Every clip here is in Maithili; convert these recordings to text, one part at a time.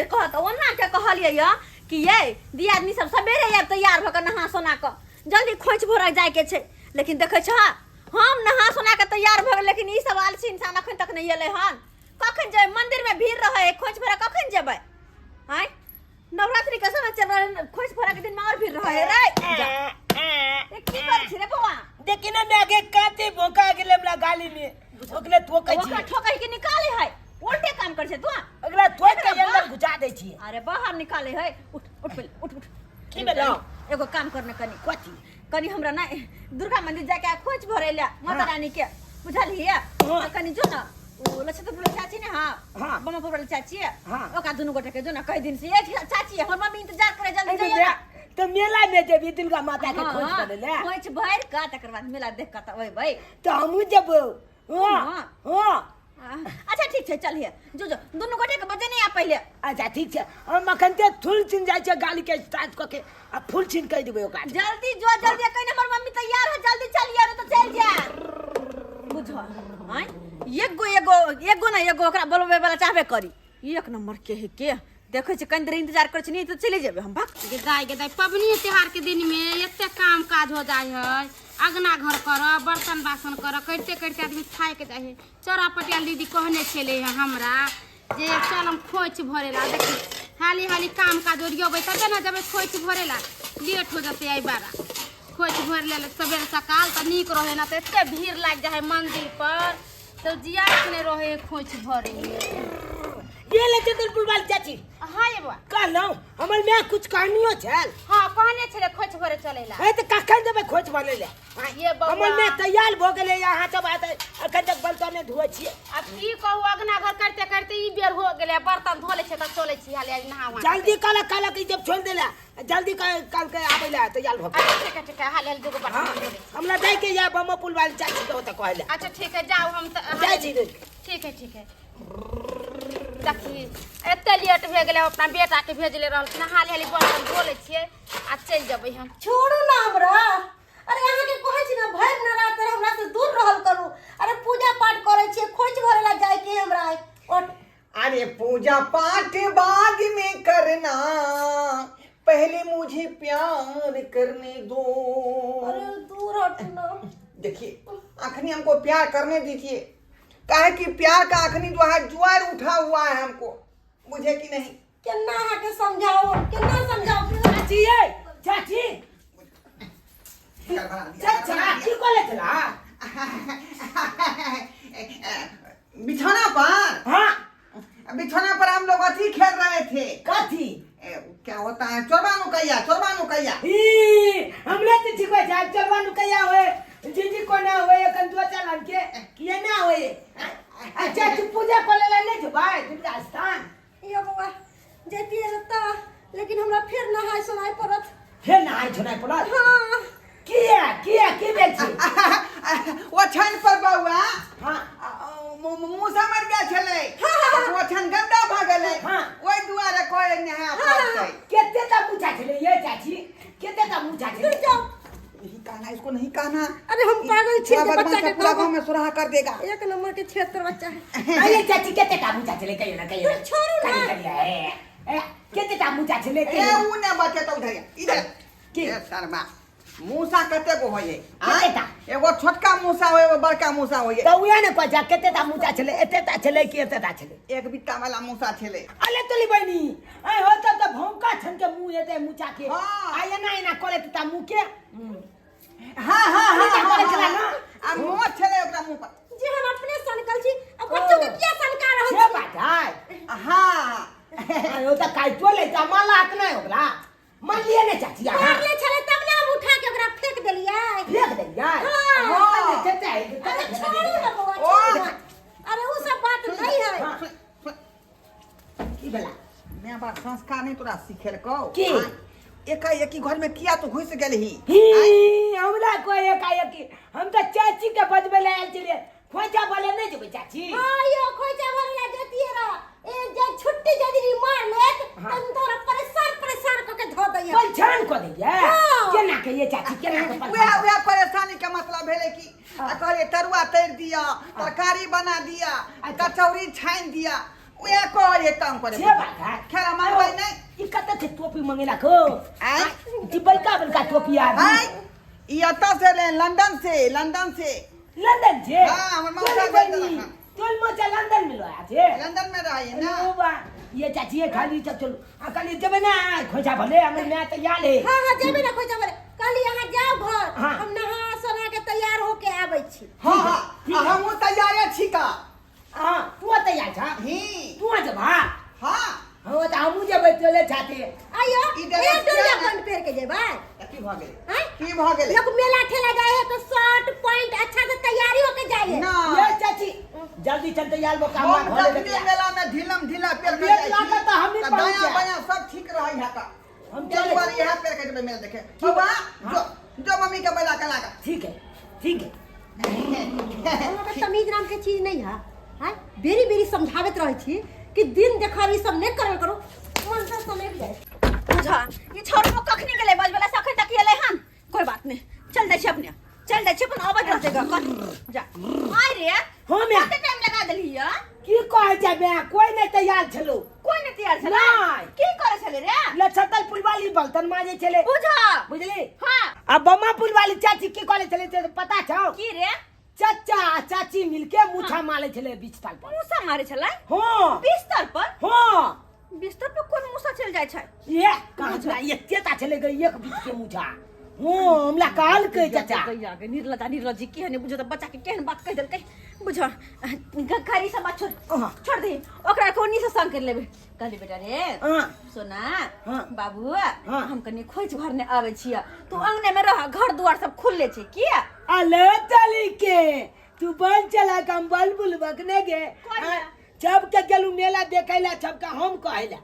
कहत ओना के कहलियै य कि ये दियादनी सब सबेरे आयब तैयार भऽ कऽ नहा सोना कऽ जल्दी खोंइछ भरऽ जाय के छै लेकिन देखै छह हम नहा सोना के तैयार भऽ गेल लेकिन ई सब आलसी इंसान अखन तक नहि एलै हन। कखन जेबै? मंदिर में भीड़ रहै है, खोंइछ भरऽ कखन जेबै? आँय, नवरात्रि के समय चल रहल है, खोंइछ भरऽ के दिन में और भीड़ रहै है रे। जा। ए, की करै छी रे बौआ? देखी ना मैं के काते भोका गेले हमरा गाली में, ओकरे ठोकै छी। ओकरा ठोकै के निकाले है, उल्टे काम कर छै तू। ओकरा ठोक के अंदर घुसा दै छी। अरे बाहर निकाले है। उठ उठ पहिले, उठ उठ। की भेलौ? एगो काम करने कनी। कथी? कनी हमरा ना दुर्गा मंदिर जाके खोज भरे ले माता रानी के, बुझलिए? हाँ। तऽ कनी जो ना ओ लछतपुर वाली चाची ने। हाँ। हाँ। बमपुर वाली चाची। हाँ। ओकरा दुनू गोटे के जो ना, कई दिन से एक चाची हमर मम्मी इंतजार करे, जल्दी अरे जाइए ना। तऽ मेला में जेबी दुर्गा माता के खोज हाँ, करे ले? खोज भर के तकर बाद मेला देख के तऽ अयबै। तऽ हमहूँ जेबौ। हाँ। हाँ। हाँ। अच्छा ठीक छै, चलिए जो जो दुनू गोटे के बजे नहीं आ पहिले। अच्छा ठीक छै, हम अखन ते फूल छीन जाइ छै, गाली के साफ कऽ के आ फूल छीन कहि देबै ओकरा। जल्दी जो जल्दी, कहीं हमर मम्मी तैयार हो, जल्दी चलिए रे तो चल जा। बुझो आय एगो एगो एगो ना एगो ओकरा बोलबे वाला चाहबे करी। एक नंबर के है के देखै छी, कनि देर इंतजार करै छी, नहीं तऽ चलि जेबै हम। भाग गे दाइ, गे दाइ, पबनी त्योहार के दिन में एते काम काज हो जाय है, अंगना घर कर, बर्तन बासन कर, करते करते आदमी थाकि जाइ है। चौरा पटियाल दीदी कहने छलै है हमरा जे चल हम खोइछ भरे ला। देखी हाली हाली काम काज ओरियबै तबे ने जेबै खोइछ भरे ला, लेट हो जेतै। एहि बारा खोइछ भरि लेल सबेर सकाल तऽ नीक रहै ना, तऽ एते भीड़ लागि जाइ है मंदिर पर तऽ जियाक नहि रहै है खोइछ भरे। ये ले चतुरपुर वाली चाची। हाँ ये बुआ। कहलहुँ हमर माय कुछ कहनियो छल? हाँ, कहने छलै खोइछ भरे चलै ला। हे तऽ कखन जेबै खोइछ भरे ले? ये बौआ। हमर माय तैयार भऽ गेलै, अहाँ सब आते अखन तक बर्तन नहि धोए छियै। अब की कहू, अगना घर करते करते ई बेर हो गेलै, बर्तन धो लै छियै तऽ चलै छी हाले नहा उहा। जल्दी कल कल के जब छोड़ देला, जल्दी कल कल के आबै ला तैयार भऽ अच्छा ठीक है, ठीक है, हाले हाले दूगो बर्तन धो लै छी। हमरा जाय के या बमो पुल वाली चाची के ओतऽ कहै ले। अच्छा ठीक है, जाओ, हम तऽ जाइ छी। ठीक है, ठीक है। देखी एते लेट भए गेलै, अपना बेटा के भेजले रहलखिन, हाली हाली बर्तन धो लै छियै आ चलि जेबै हम। छोड़ू ना हमरा। अरे अहाँके कहै छी ना भरि नवरात्र हमरा से दूर रहल करू। अरे पूजा पाठ करै छियै, खोइछ भरे ला जाय के हमरा और अरे पूजा पाठ बाद में करना, पहले मुझे प्यार करने दो। अरे दूर हटू ना। देखिए अखनी हमको प्यार करने दीजिए, काहे कि प्यार का अखनी जो है ज्वार उठा हुआ है हमको, बुझे कि नहीं? केना अहाँके समझाओ, केना समझाओ? चाची ये चाची, चाचा की कहले छला? बिछौना पर। हाँ। बिछौना पर हम लोग अथी खेल रहे थे। कथी? क्या होता है, चोरबा नुकैया, चोरबा नुकैया। ई हमरे तो ठीक है, चोरबा नुकैया होए जीजी कोना होए कंदुआ चलन के किए ना होए। अच्छा तू पूजा करे ला नहीं जबाय दुर्गा स्थान? यो बौआ जैतियै तऽ, लेकिन हमरा फेर नहाय सोनाय पड़त। फेर नहाय सोनाय पड़त? हाँ। किया किया, की भेल छै? ओछान पर बौआ। हाँ। मूसा मर गेल छलै। हाँ। ओछान गंदा भऽ गेलै। हाँ। ओहि दुआरे कोई नहा पड़तै। केते ता मूछा छलै ये चाची, केते ता मूछा छलै? जाओ। नहीं कहना, इसको नहीं कहना। अरे हम पागल छियै पूरा जे बच्चा बदमाश के है, पूरा कहब। गांव में सुराह कर देगा। एक नंबर के क्षेत्र बच्चा है। अरे चाची केते ता मूछा छलै, कहियो ना कहियो ना। छोड़ू ना। कहियो, कहियो, ए, ए, केते ता मूछा छलै? ए उ ने बचे तो उधर इधर। की? ए शर्मा, मूसा कते गो होइए? कते टा? एगो छोटका मूसा होय, एगो बड़का मूसा होइए। तऽ उएह ने कहै छै, कते टा मूसा छलै, एते टा छलै कि एते टा छलै? एक बित्ता वाला मूसा छलै। अले तोली बहिनी, ऐ हो तब तऽ भौंका छन के मुंह हेतै मूसा के। हाँ। आ एना एना करैत ता मुंह के। हाँ, हाँ, हाँ, एना हाँ, करै छला हाँ, ना? आ मुंह छलै ओकरा मुंह पर। जे हम अपने सनकल छी आ बच्चो के किया सनका रहल से छी? बात है। हाँ। आय हो तऽ काटियो लै छै, मारला हाथ नहि ओकरा। मारलियै ने चाची अहाँ? मारले छलै तब ने हम उठा के ओकरा फेंक देलियै। फेंक देलियै? हाँ। हाँ। अरे छोड़ू ना बौआ, ओ। छोड़ू ना। अरे उ सब बात नहीं है। हाँ। सुन, सुन। की भेला? माय बाप संस्कार नहीं तोरा सिखेलकौ? की? आँय? एकाएकी घर में किया तू घुस गेलही? ही हमरा कोई एकाएकी, हम तऽ चाची के बजबै लए आयल छलियै। खोइचा भरे नहि जेबै चाची? हाँ यो खोइचा भरे ला जतिए रह। ए जे छुट्टी जदी मार लेत हाँ। तन तोरा परेशान परेशान क के धो दैया। परेशान क दैया? हाँ। केना के ये चाची, केना के परेशान? उएह उएह परेशानी के मतलब भेलै कि आ कहलियै तरुआ तरि दिअ, तरकारी बना दिअ, अच्छा। कचौड़ी छानि दिअ। उहे कहै तंग करे से बात है खेला मानबै नहि ई कतऽ छै टोपी मंगेला को आँय? ई बड़का बड़का टोपी आर आँय ई एतऽ से ले लंदन से लंदन से लंदन छै हाँ, हमर मौसा भेज देलक हन। तोर मौसा लंदन में रहे छै लंदन में रहै ना ओ बा ये चाची ये खाली चल चलू आ खाली जेबै ना खोजा भले हमर माय तैयार है हाँ हाँ जेबै ना खोजा भरे कहली अहाँ जाओ घर हाँ। हम नहा सोना के तैयार होके आबै छी हाँ हाँ ठीक आ है। हमहूँ तैयारे छी का हाँ तू तैयार छा ही तू जबा हाँ हाँ तऽ हमहूँ जेबै चले छाते आइयो ई ए ड्रेस डोरिया किया पैंट पहिर के जेबै की भऽ गेलै आँय? की भऽ गेलै लोग मेला ठेला जाए है तो शर्ट पैंट अच्छा से तैयारी होके जाए है ना ये चाची जल्दी चल तैयार बो काम हम जखने मेला में ढीलम ढीला पेर के एक जाइ लाख छी तऽ हमही तऽ पहुँच दायाँ जायब। बायाँ सब ठीक रहै है का हम चल चलै बार छी। इएह पेर के जेबै मेला देखे बाबा जो जो मम्मी के मेला के लागा ठीक है ठीक है हमरा के तमीज नाम के चीज नहीं है हैं बेरी बेरी समझाबैत रहै छी कि दिन देखार ई सब नहीं करल करो मन से समझ जाए बुझा ई छोड़बो कखनी गेलै बजबला से अखन तक एलै हन कोई बात नहीं चल जाइ छी अपने चल जाइ छी अपन अबैत रहतै ग कथी जा आइ रे हाँ म्या। कते टाइम लगा देलही य की कहै छै बे कोई नहीं तैयार छलो कोई नहीं तैयार छलै नहि। की करै छलै रे ले छतल पुल वाली बर्तन माजे छले बुझा बुझली हाँ आ बम्मा पुल वाली चाची की कहले छले से पता छौ की रे चाचा आ चाची मिलके मुछा मारे छले बिस्तर पर मूसा मारे छलै हाँ बिस्तर पर हाँ बिस्तर पर कोन मूसा चलि जाइ छै ये कहाँ छला एते ता छले गई एक बीच के मुछा हाँ हमरा कहलकै चाचा गैया गे निर्लजा निर्लजी केहन बुझो तऽ बच्चा के केहन बात कहि देलकै बुझो घड़ी सब बात छोड़ हाँ। छोड़ दे ओकरा कोनी से संग कर लेबै कहली बेटा रे हाँ सोना हाँ। बाबू हाँ। हम कनी खोज भरने आबै छियै तू अंगने में रह घर दुआर सब खुलले छै किया अले चली के तू बल चला कम बल बुल बकने गे कोई हाँ, जब के गेलू मेला देखे ला छबका हम कहेला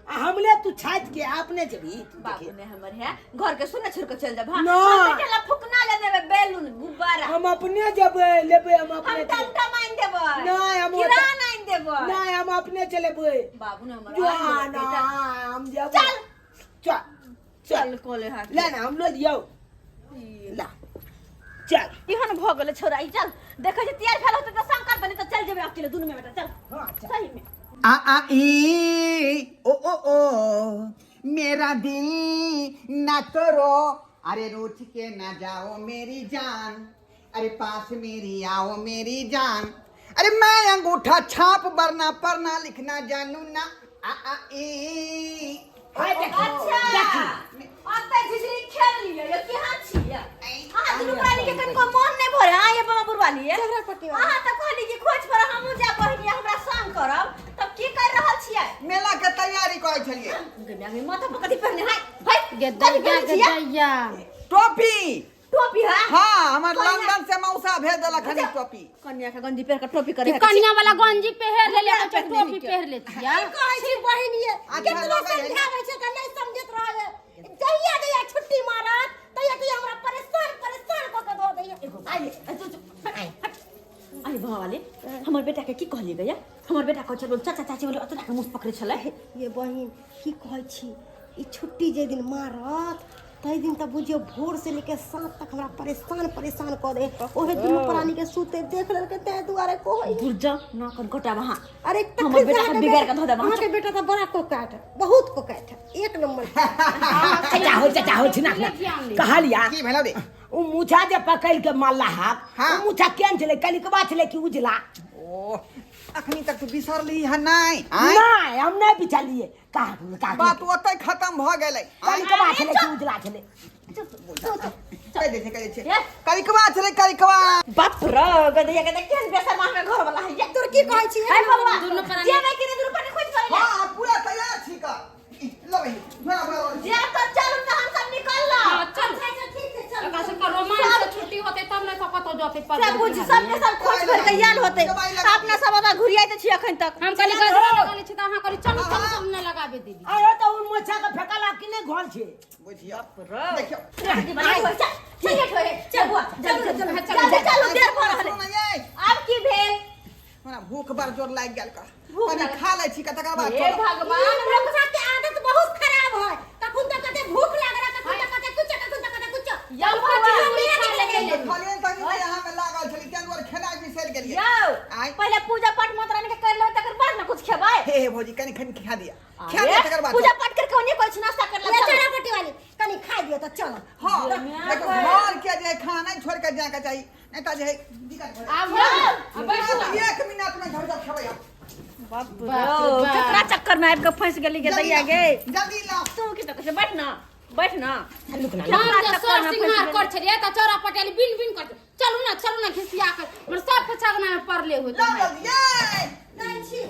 आ हमले तू छात के अपने जबी तू बाबू देखे ने हमर है घर के सुने छोड़ के चल जब हां ना। हम बेटा ला फुकना ले देबै बैलून गुब्बारा हम अपने जबे लेबे हम हम अपने चले- टमटम आनि देबै नहीं, हम किरान आनि देबै नहीं हम अपने चलेबे बाबू ने हमर जो आनि देबै ना बेटा। हम जब चल चल चल कोले हाथ ले ना हम लो दियो ला चल केहन भऽ गेलै छोरा ई चल देखै छी तैयार भेल होतै तऽ संग करबै नहि तऽ चल जेबै अकेले दुनू में बेटा चल हाँ चल सही में आ आ ई ओ ओ ओ मेरा दिल ना करो अरे रूठ के ना जाओ मेरी जान अरे पास मेरी आओ मेरी जान अरे मैं अंगूठा छाप बरना पढ़ना लिखना जानू ना आ आ ई हाय देखी अच्छा देखी अतै झिझरी खेल लिअ यौ केहन छियै अहाँ दुनू प्राणी के कनिको मन नहि भरे अहाँ ये बाबा बुढ़वाली ये झगड़ा पट्टी वाली। अहाँ तऽ कहली कि खोज पर हमहूँ जायब बहिनी हमरा संग करब तब की कर रहल छियै मेला के तैयारी करै छलियै गम्या में माथा पर कथी पहने हाय हाय गदैया कथी पहने छियै? गदैया टोपी टोपी है हाँ हमर कन्या- लंदन से मौसा भेज देलक हन ई टोपी कन्या के गंजी पहिर के टोपी करे कि कन्या वाला गंजी पहिर ले ले हमरा टोपी पहिर ले छियै की कहै छी बहिन ये अच्छा, केतनो लगै है। समझाबै छै तऽ नहि समझैत रहै जहिया जहिया छुट्टी मारत तहिया तहिया हमरा परेशान परेशान कऽ के धऽ दैया अरे बाबा वाले हमर बेटा के की कहलिए गया हमर बेटा कहै छल चाचा चाची बोले ओतना के मुँह पकड़े छलै ये बहिन की कहै छी ई छुट्टी जे दिन मारत ताहि दिन तऽ बुझियौ भोर से लेके साँझ तक हमरा परेशान परेशान कऽ दे ओहे दुनू प्राणी के सुते देख लेलकै ताहि दुआरे कहै दूर जा ना कन कटाब अहाँ अरे हमर बेटा के बिगाड़ के धऽ देब अहाँ। अहाँके बेटा तऽ बड़ा कोकैट है बहुत कोकैट है एक नंबर चाचा हो चाचा हो छिना कहलिया की भेलौ रे उ मुछा जे पकड़ के मारला हाथ हाँ। उ मुछा केहन छलै कलिकबा छलै कि उजला ओ अखनी तक तू बिसरली हन नहि आँय नहि हम नहि बिचलिए कहा कहा बात ओतै खत्म भऽ गेलै आँय कलिकबा छलै कि उजला छलै कहि दै छै कहि दै छै करिकवा छलै करिकवा बाप रे गदैया के केहन बेसर माह में घर वाला है तोर की कहै छी है बबुआ दुनू प्राणी- जेबै कि नहि दुनू प्राणी खोज करै हाँ पूरा तैयार छी का लो बहिन झोरा भरा लो। जे तो चलू तऽ हम सब निकल हाँ, चल अच्छा अच्छा ठीक छै चल ओकरा सबके रोमांस से छुट्टी होतै तब ने सब कतौ जतै पर सब कुछ सबके सब खोज भर के आयल होते अपना सब ओतऽ घुरियाइत छी अखन तक हम कहली गजरा लगौने छी तऽ अहाँ कहली चलू चलू तब ने लगाबे दीदी आयो तऽ उ मोछा के फेकला कि नहि घर छै बुझियौ देखियौ चल बुआ चल चल चल चल देर भऽ रहल सुन यै आब की भेल हमरा भूख बड़ जोर लागि गेल का भूख कनि लागल। खा लै छी का तकर बाद हे चलब। भगवान रक्षा के आदत बहुत खराब है कखन तक कते भूख लागल कखन तक कते कुछ कखन तक कते कुछ यौ बौआ, खलियन तनी तऽ यहाँ में लागल छली तें दुआरे खेनाइ बिसरि गेलियै यौ आँय। पहिले पूजा पाठ माता रानी के कर लेबै तकर बाद ने कुछ खेबै खा दिया खा दिया तकर बाद पूजा पाठ करके ओने कोई नाश्ता कर ये ला चढ़ा पट्टी वाली कनी खा दियो तो चलो। हाँ, देखो घर के जे खाना छोड़ के जाए के चाहिए, नहीं तो जे दिक्कत हो आब हो, बैठू। जाए। एक मिनट में घर जा खेबै हम। बाप रे बाप। केकरा चक्कर में आबि के फंस गेली के दैया गे। जल्दी लाओ। तू की तो बैठ ना, बैठ ना। हम जे सर सिंगार कर छलियै त चौरा पटेली बिन बिन कर, चलू ना चलू ना, घिसिया के मर सब कुछ अंगना में पड़ले होत। लाओ जल्दी ये। नहीं छी।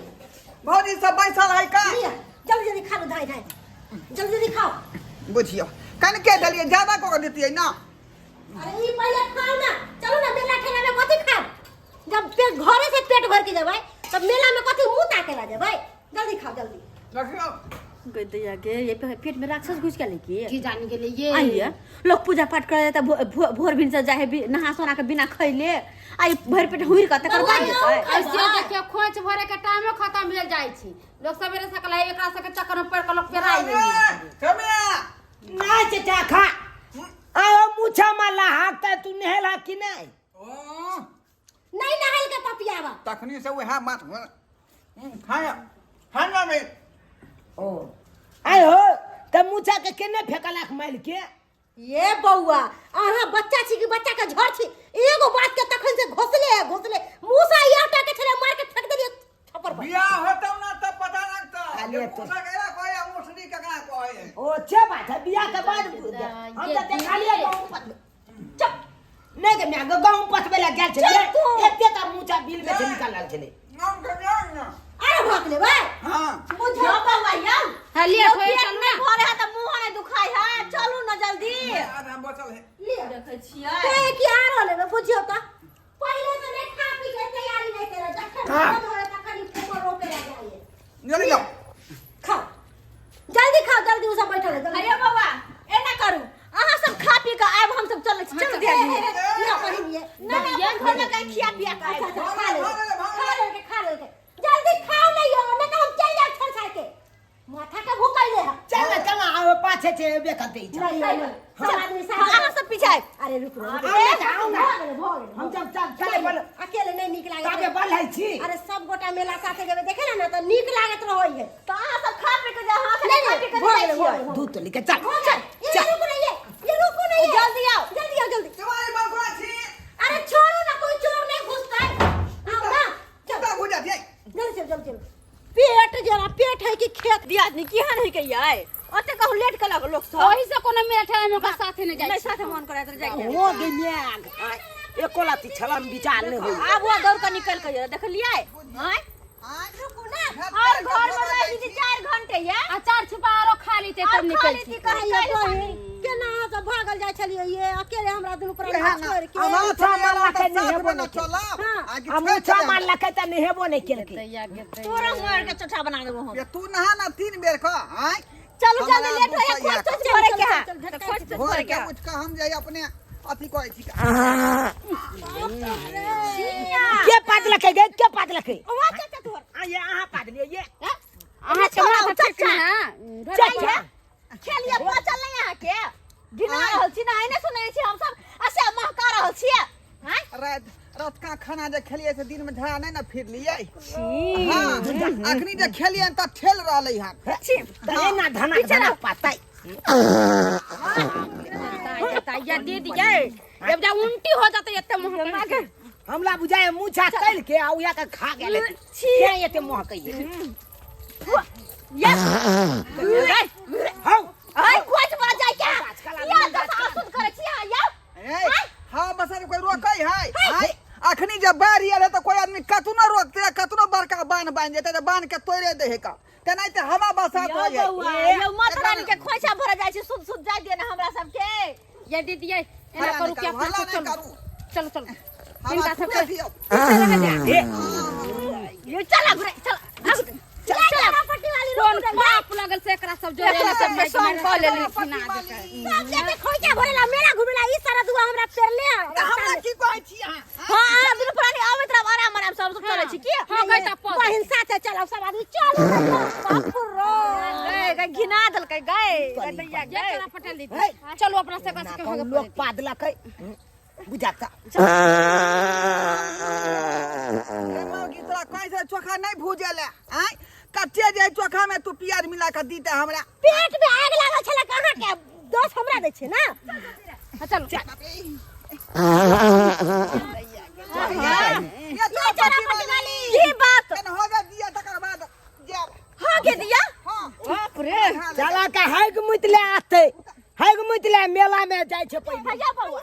भौजी सब बैसल है का? लिया जल्दी जल्दी खा लो, धाई धाई जल्दी जल्दी खाओ। बुझियो कनके देलिए ज्यादा को देतिए ना। अरे ई पहले खाओ ना, चलो ना मेला ठेला में कथी खाओ, जब पेट घरे से पेट भर के जेबै तब मेला में कथी मुंह ताके ला जेबै। जल्दी खाओ जल्दी। रखियो। गे दैया गे, ये पेट में राक्षस घुस गेलै की? की जानी गेलै ये। आइए लोग पूजा पाठ करे जाता भोर भिन से जाहे नहा सोना के बिना खैले आई भर पेट हुइर के तकर बाद जेतै। ऐसे देखियो खोंच भरे के टाइमो खत्म भेल जाइ छै, लोग सवेरे सकल है एकरा सबके चक्कर में पड़ के लोग पेराइ गेलै। कमे ना चचा खा आओ मुछा माला हाथ तू नहेला कि नहीं? ओ नहीं नहल के पपियावा तखनी से वह बात खाया खाना में ओ आय हो त मुछा के केने फेकलाक माइल के? ये बौआ अहाँ बच्चा छी कि बच्चा के झड़ छी? एगो बात के तखन से घोसले है घोसले मूसा याटा के छले मार के फेंक देलिए छप्पर पर। बियाह होतौ ना तब पता लगतौ। खाली तो। मूसा केकरा कहै आ मुसरी केकरा कहै। ओ छे बात है, बियाह के बाद हम त देखलिए गहूं पतबे। चुप नहीं के म्या गहूं पतबे ला गेल छले, एते त मुछा बिल में से निकालल छले। नाम के जान ना। अरे भाग ले भाई। हां यो बौआ यौ। हाँ, लेट लोग होए, पेट चलू नहीं ना। भरे है त मुंह नहीं दुखाय है, चलू ना जल्दी। आधा बचल है। लिया देखै छियै कहे कि आ रहल है बुझियो त पहिले से नहीं खा पी के तैयारी नहीं करे, जखन हाँ। बंद होए तखन ई फूको रोपे ला जाइए। जल्दी जाओ। खाओ जल्दी खाओ जल्दी, उ सब बैठल है जल्दी। अरे बौआ एना करू, अहाँ सब खा पी के आबि हम सब चलै छी, चलू ए, दियादनी। ए, ए, लिया बहिन ये। ना ना अपन घर में कहीं खिया पिया के आबि। अच्छा, अच्छा, खा ले खा ले के खा ले के जल्दी खाओ नहीं हो नहीं तो हम चल जाए छोड़ छाड़ के, माथा के भूख ले है। चल चल आओ पाछे छे बे करते ई। नहीं नहीं सब आदमी साथ। हाँ, अहाँ सब पीछे आबि। अरे रुक रुक आओ ना, आओ ना। भो गेलै, हम जब चल चल बल अकेले नहीं नीक लागत। ताबे बल है छी। अरे सब गोटा मेला साथे जेबै देखे ना त नीक लागत रहै है। तऽ अहाँ सब खा पी के जाउ, अहाँ सब नहीं, खा पी के भो जाइ गेलै, भो छियै। गेलै। दूध तो लेके चल। चल ये रुक नहीं ये ये रुको नहीं ये। जल्दी आओ। जल्दी आओ जल्दी। तुम्हारी बलखुआ छी। अरे छोड़ो ना, कोई चोर नहीं घुसता है। आओ ना चल कुत्ता घुस जाती है। जल्दी चल जल्दी चल। पेट जरा पेट है कि खेत। दियादनी केहन है के यै? ओते कहूँ लेट केलक लोक सब। ओही से कोनो मेला ठेला में ओकरा साथे नहि जाइ नहि छै। साथे मन करैत रह जाइ के। हो गे म्याग एको लाती छलम विचार नहीं होई। आब वो दौड़ के निकल के देखलियै? आँय? रुकू ना। और घर में रहि छी 4 घंटे ये। अचार छुपा आरो खा लेते और तब खा निकल लेती छी। कहीं अरे काल्हि बहिन, केना अहाँ सब भागल जाइ छलियै ये अकेले हमरा दुनू प्राणी वएह ना। छोड़ के। अनाथ मुछा मारला के साथ नहीं हेबो में ना नहीं केलकै। चलब। हाँ। आगे आ छोड़ मुछा चलब। मारलकै त नहेबो नहीं केलकै। दैया गे दैया। तोरा मार के चोटा बना देबो हम। ये तू नहा ना 3 बेर का आय। चलू जल्दी हमरा लेट होया, गुस्सा खोज या तोज भरे के है। चल, चल, तऽ खोज तोज भोर भरे के के है। उठ के हम जाई अपने अथी कहै छी। के पादलकै गे, के पादलकै? ओ चाचा तोहर। आ ये अहाँ पादलियै ये। अहाँ के माथा ठीक ना चचा खेलिए बचल नहीं अहाँ के। गिना रहल छी ना, एने सुनै छी हम सब असे महका रहल छियै। आँय? रात रात का खाना जे खेलिए से दिन में झड़ा नहीं ना फिरलिए। हाँ अखनी जे खेलिए त ठेल रहलै हन। त एना धना धना पातै। दैया दीदी यै जब जा उल्टी हो जाते एते मुँह के। हमरा बुझाय मुछा तल के आ उया के खा गेलै। के एते महकैये? यस। हौ आय खोज पर जाय के। या दस आसुद करै छी अहाँ यौ। ए हाँ बसर कोई रोकै है? आय अखनी जे बाढ़ि आयल है त कोई आदमी कतनो रोकते, कतनो बड़का बांध बांध जेतै त बांध के तोड़े दे है का। तेनाहिते हवा बसात यौ होइ है। बौआ, यौ माता रानी के खोइछा भरे जाइ छी, सुध सुध जाय दिअ ने हमरा सबके। ये दीदी यै एना हल्ला करू नहि कि करू, अपना हल्ला सब नहि चलू करू। चलू चलू हवा हिनका छुटे सबके दियौ। यौ चल घुरे चल आगू, चल चल। पट्टी वाली कोन पाप लगल से एकरा सब जोड़े एकरा सबके संग कऽ लेली। सब जाके खोइचा भरेला मेला घुमेला ई सारा दुआ हमरा पेरले है। तऽ हमरा की कहै छी अहाँ? हाँ अहाँ दुनू प्राणी आबैत रहब आराम आराम से, हम सब चलै छी की? हां कहता पद बहिन साथे चलब सब आदमी चलू बाप रो। गए गए घिना देलकै गए गए दैया ये गए। चला पटेल दीदी चलू अपना से एकरा सबके कहूँ भागे लोग पादलकै बुझाता। रे मौगी तोरा कहै छै चोखा नहीं भूजल है, आँय? कच्चे जे चोखा में तू प्याज मिला के दीते हमरा। पेट में आग लागल छला कहाँ के दोष हमरा दै छै ना। हाँ, चलू। ये तो चरा पति वाली। की बात केन हो गया दिया तकर बाद जाब। हो के दिया। हां। बाप रे। चला का हैग मुतले आते, हैग मुतले मेला में जाइ छै पहिले। भैया बउआ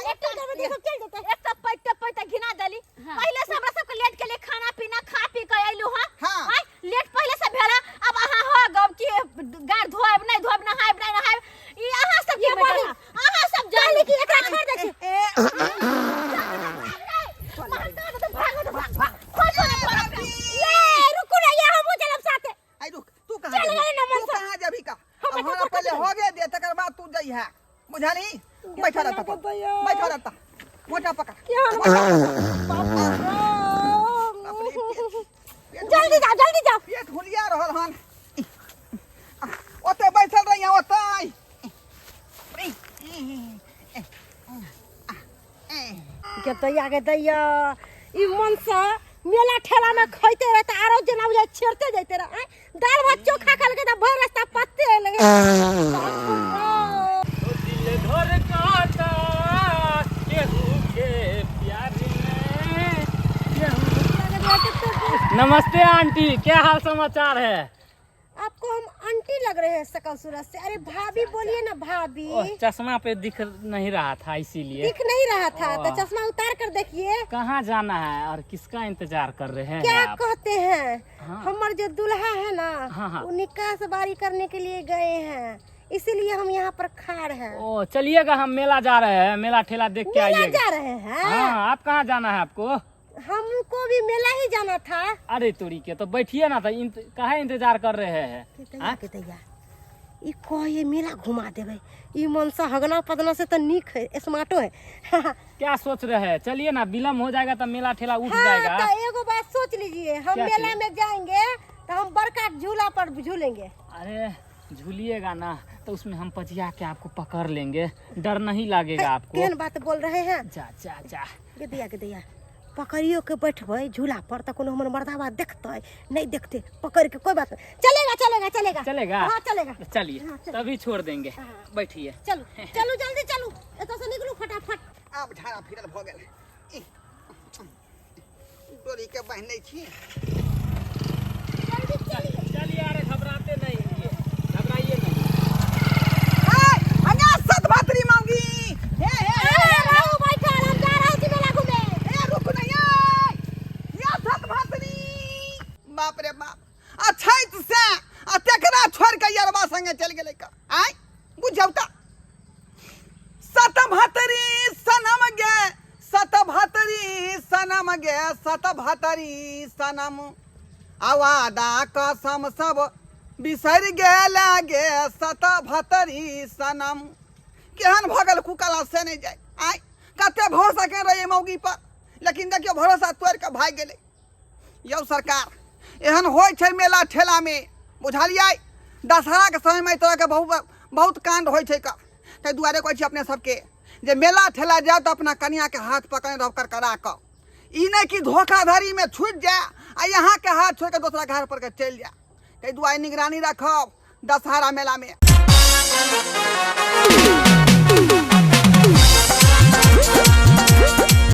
एक तो देखो चल जेतै, एक तो पैते पैते घिना देली। पहिले से हमरा सबके लेट के लिए खाना पीना खा पी के अइलु हां। हाँ। आय लेट पहिले से भेला, अब अहाँ हो गब कि गार धोएब नहीं धोएब, नहाएब नहीं नहाएब, ई अहाँ सब के बोली, अहाँ सब जानी कि एकरा छोड़ दै छी। ए ये रुकू ना, ये हमहूँ चलब साथे। आई रुक, तू कहां चल जेबही? गेलै ना तू मनसा। कहां जेबही का? हम अब हमरा बैठल पहिले हो गया दे तकर बाद तू जइहा, बुझाली? बैठा रहता, बैठा रहता, मोटा पकड़। बाप रे, पेट जल्दी जाओ, जल्दी जाओ। पेट हुलिया रहल हन। ओते बैठल रही ओते। के दैया के दैया, ई मनसा मेला ठेला में खैते रहे त आरो जेना बुझाइ छेड़ते जैते रहे। आँय, दाल भात चोखा खेलकै त भरि रास्ता पत्ते एलै। दिल धड़काता केहू के प्यार में केहू। नमस्ते आंटी, क्या हाल समाचार है? आपको हम आंटी लग रहे हैं शकल सूरत से। अरे भाभी बोलिए ना भाभी। ओह, चश्मा पे दिख नहीं रहा था इसीलिए। दिख नहीं रहा था तो ओह। चश्मा उतार कर देखिए। कहाँ जाना है और किसका इंतजार कर रहे हैं क्या आप? कहते हैं, हाँ। हमार जो दूल्हा है ना, हाँ, हाँ। वो निकास बारी करने के लिए गए हैं, इसीलिए हम यहाँ पर खाड़ हैं। ओ चलिएगा, हम मेला जा रहे हैं, मेला ठेला देख के मेला आइएगा। जा रहे हैं? हाँ, आप कहाँ जाना है आपको? हमको भी मेला ही जाना था। अरे तोरी के तो बैठिए ना, तो काहे इंतजार कर रहे हैं? के दैया हाँ? के दैया, ई कहे मेला घुमा देबै, ई मनसा हगना पदना से तो नीक है, स्मार्टो है। क्या सोच रहे हैं? चलिए ना, विलम्ब हो जाएगा तो मेला ठेला उठ हाँ, जाएगा। तो एगो बात सोच लीजिए, हम क्या मेला चीज? में जाएंगे तो हम बड़का झूला पर झूलेंगे। अरे झूलिएगा ना तो उसमें हम पजिया के आपको पकड़ लेंगे, डर नहीं लगेगा आपको। केहन बात बोल रहे हैं? जा जा जा। के दैया के दैया, पकड़ियो के बैठबै झूला पर तो कोनो हमर मर्दाबा देखतै नहीं देखते, पकड़ के कोई बात नहीं। चलेगा चलेगा चलेगा चलेगा? हाँ चलेगा। चलिए, हाँ, चलो। तभी छोड़ देंगे। हाँ। बैठिए। चलू चलू जल्दी चलू, एतऽ से निकलू फटाफट। आब झाड़ा फिरल भऽ गेल। ई, डोरी के बान्हि लै छी। चलिए, अरे घबराते नहीं, घबराइए नहीं। हाय, हंगा सत भातरी मांगी। हे हे हे, अरे रहू बैठल, हम जा रहल छी मेला घूमे। ए रुक नहीं, ए या सत भातरी। बाप रे बाप, अछैत से आ तेकरा छोड़ के यरबा संगे चल गेलै का। आय बुझौ त सत भातरी सनम गे, सत भातरी सनम गे, सत भातरी सनम, आवादा कसम सब बिसरि गेल गे सत भातरी सनम। केहन भऽ गेल कुकला से नहि जाय। आय कते भरोसा केने रहियै मौगी पर, लेकिन देखियौ भरोसा तोड़ि कऽ भागि गेलै। यौ सरकार, एहन होइ छै मेला ठेलामे, बुझलियै? दशहराके समयमे एहि तरहके बहुत बहुत काण्ड होइ छै। ताहि दुआरे कहै छी अपने सबके जे मेला ठेला जाउ तऽ अपना कनियाके हाथ पकड़ने रहब करकरा कऽ, ई नहि कि धोखाधड़ीमे छूटि जाय आ अहाँके हाथ छोड़ि कऽ दोसराके हाथ पर के चलि जाय। ताहि दुआरे निगरानी राखब दशहरा मेलामे।